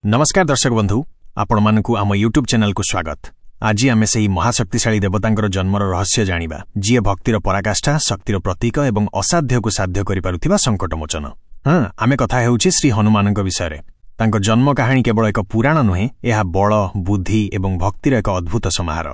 ନମସ୍କାର ଦର୍ଶକ ବନ୍ଧୁ, ଆପଣମାନଙ୍କୁ ଆମ ୟୁଟ୍ୟୁବ୍ ଚ୍ୟାନେଲକୁ ସ୍ୱାଗତ। ଆଜି ଆମେ ସେହି ମହାଶକ୍ତିଶାଳୀ ଦେବତାଙ୍କର ଜନ୍ମର ରହସ୍ୟ ଜାଣିବା, ଯିଏ ଭକ୍ତିର ପରାକାଷ୍ଠା, ଶକ୍ତିର ପ୍ରତୀକ ଏବଂ ଅସାଧ୍ୟକୁ ସାଧ୍ୟ କରିପାରୁଥିବା ସଙ୍କଟମୋଚନ। ହଁ, ଆମେ କଥା ହେଉଛି ଶ୍ରୀ ହନୁମାନଙ୍କ ବିଷୟରେ। ତାଙ୍କ ଜନ୍ମ କାହାଣୀ କେବଳ ଏକ ପୁରାଣ ନୁହେଁ, ଏହା ବଳ, ବୁଦ୍ଧି ଏବଂ ଭକ୍ତିର ଏକ ଅଦ୍ଭୁତ ସମାହାର।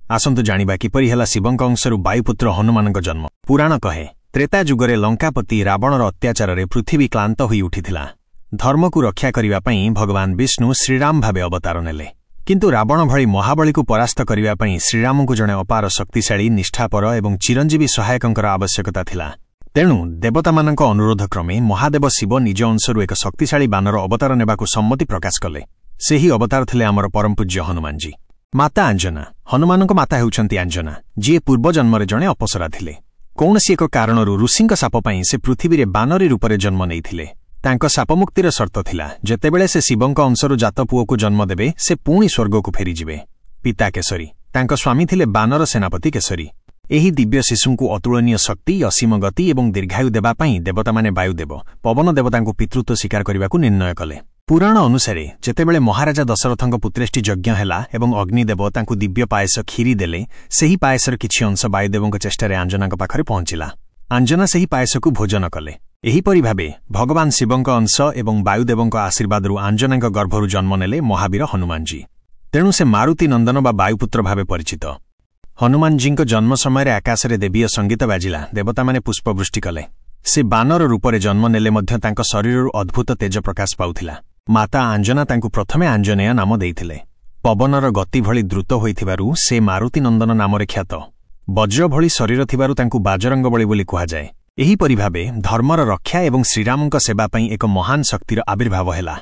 ଆସନ୍ତୁ ଜାଣିବା କିପରି ହେଲା ଶିବଙ୍କ ଅଂଶରୁ ବାୟୁପୁତ୍ର ହନୁମାନଙ୍କ ଜନ୍ମ। ପୁରାଣ କହେ, ତ୍ରେତା ଯୁଗରେ ଲଙ୍କାପତି ରାବଣର ଅତ୍ୟାଚାରରେ ପୃଥିବୀ କ୍ଳାନ୍ତ ହୋଇ ଉଠିଥିଲା। ଧର୍ମକୁ ରକ୍ଷା କରିବା ପାଇଁ ଭଗବାନ ବିଷ୍ଣୁ ଶ୍ରୀରାମ ଭାବେ ଅବତାର ନେଲେ। କିନ୍ତୁ ରାବଣ ଭଳି ମହାବଳୀକୁ ପରାସ୍ତ କରିବା ପାଇଁ ଶ୍ରୀରାମଙ୍କୁ ଜଣେ ଅପାର ଶକ୍ତିଶାଳୀ, ନିଷ୍ଠାପର ଏବଂ ଚିରଞ୍ଜୀବୀ ସହାୟକଙ୍କର ଆବଶ୍ୟକତା ଥିଲା। ତେଣୁ ଦେବତାମାନଙ୍କ ଅନୁରୋଧ କ୍ରମେ ମହାଦେବ ଶିବ ନିଜ ଅଂଶରୁ ଏକ ଶକ୍ତିଶାଳୀ ବାନର ଅବତାର ନେବାକୁ ସମ୍ମତି ପ୍ରକାଶ କଲେ। ସେହି ଅବତାର ଥିଲେ ଆମର ପରମପୂଜ୍ୟ ହନୁମାନଜୀ। ମାତା ଆଞ୍ଜନା। ହନୁମାନଙ୍କ ମାତା ହେଉଛନ୍ତି ଆଞ୍ଜନା, ଯିଏ ପୂର୍ବଜନ୍ମରେ ଜଣେ ଅପସରା ଥିଲେ। କୌଣସି ଏକ କାରଣରୁ ଋଷିଙ୍କ ଶାପ ପାଇଁ ସେ ପୃଥିବୀରେ ବାନରୀ ରୂପରେ ଜନ୍ମ ନେଇଥିଲେ। ତାଙ୍କ ଶାପମୁକ୍ତିର ସର୍ତ୍ତ ଥିଲା, ଯେତେବେଳେ ସେ ଶିବଙ୍କ ଅଂଶରୁ ଜାତ ପୁଅକୁ ଜନ୍ମ ଦେବେ, ସେ ପୁଣି ସ୍ୱର୍ଗକୁ ଫେରିଯିବେ। ପିତା କେଶରୀ। ତାଙ୍କ ସ୍ୱାମୀ ଥିଲେ ବାନର ସେନାପତି କେଶରୀ। ଏହି ଦିବ୍ୟ ଶିଶୁଙ୍କୁ ଅତୁଳନୀୟ ଶକ୍ତି, ଅସୀମ ଗତି ଏବଂ ଦୀର୍ଘାୟୁ ଦେବା ପାଇଁ ଦେବତାମାନେ ବାୟୁଦେବ, ପବନ ଦେବତାଙ୍କୁ ପିତୃତ୍ୱ ସ୍ୱୀକାର କରିବାକୁ ନିର୍ଣ୍ଣୟ କଲେ। ପୁରାଣ ଅନୁସାରେ, ଯେତେବେଳେ ମହାରାଜା ଦଶରଥଙ୍କ ପୁତ୍ରେଷ୍ଟି ଯଜ୍ଞ ହେଲା ଏବଂ ଅଗ୍ନିଦେବ ତାଙ୍କୁ ଦିବ୍ୟ ପାୟସ କ୍ଷୀରି ଦେଲେ, ସେହି ପାୟସର କିଛି ଅଂଶ ବାୟୁଦେବଙ୍କ ଚେଷ୍ଟାରେ ଆଞ୍ଜନାଙ୍କ ପାଖରେ ପହଞ୍ଚିଲା। ଆଞ୍ଜନା ସେହି ପାୟସକୁ ଭୋଜନ କଲେ। ଏହିପରି ଭାବେ ଭଗବାନ ଶିବଙ୍କ ଅଂଶ ଏବଂ ବାୟୁଦେବଙ୍କ ଆଶୀର୍ବାଦରୁ ଆଞ୍ଜନାଙ୍କ ଗର୍ଭରୁ ଜନ୍ମ ନେଲେ ମହାବୀର ହନୁମାନଜୀ। ତେଣୁ ସେ ମାରୁତି ନନ୍ଦନ ବା ବାୟୁପୁତ୍ର ଭାବେ ପରିଚିତ। ହନୁମାନଜୀଙ୍କ ଜନ୍ମ ସମୟରେ ଆକାଶରେ ଦେବୀୟ ସଙ୍ଗୀତ ବାଜିଲା, ଦେବତାମାନେ ପୁଷ୍ପବୃଷ୍ଟି କଲେ। ସେ ବାନର ରୂପରେ ଜନ୍ମ ନେଲେ ମଧ୍ୟ ତାଙ୍କ ଶରୀରରୁ ଅଦ୍ଭୁତ ତେଜ ପ୍ରକାଶ ପାଉଥିଲା। ମାତା ଆଞ୍ଜନା ତାଙ୍କୁ ପ୍ରଥମେ ଆଞ୍ଜନେୟ ନାମ ଦେଇଥିଲେ। ପବନର ଗତି ଭଳି ଦ୍ରୁତ ହୋଇଥିବାରୁ ସେ ମାରୁତି ନନ୍ଦନ ନାମରେ ଖ୍ୟାତ। ବଜ୍ର ଭଳି ଶରୀର ଥିବାରୁ ତାଙ୍କୁ ବାଜରଙ୍ଗବଳୀ ବୋଲି କୁହାଯାଏ। ଏହିପରି ଭାବେ ଧର୍ମର ରକ୍ଷା ଏବଂ ଶ୍ରୀରାମଙ୍କ ସେବା ପାଇଁ ଏକ ମହାନ ଶକ୍ତିର ଆବିର୍ଭାବ ହେଲା।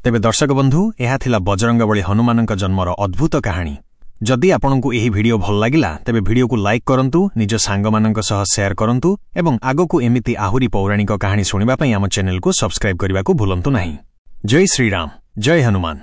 ତେବେ ଦର୍ଶକ ବନ୍ଧୁ, ଏହା ଥିଲା ବଜରଙ୍ଗବଳୀ ହନୁମାନଙ୍କ ଜନ୍ମର ଅଦ୍ଭୁତ କାହାଣୀ। ଯଦି ଆପଣଙ୍କୁ ଏହି ଭିଡିଓ ଭଲ ଲାଗିଲା, ତେବେ ଭିଡିଓକୁ ଲାଇକ୍ କରନ୍ତୁ, ନିଜ ସାଙ୍ଗମାନଙ୍କ ସହ ସେୟାର କରନ୍ତୁ ଏବଂ ଆଗକୁ ଏମିତି ଆହୁରି ପୌରାଣିକ କାହାଣୀ ଶୁଣିବା ପାଇଁ ଆମ ଚ୍ୟାନେଲକୁ ସବସ୍କ୍ରାଇବ୍ କରିବାକୁ ଭୁଲନ୍ତୁ ନାହିଁ। ଜୟ ଶ୍ରୀରାମ, ଜୟ ହନୁମାନ।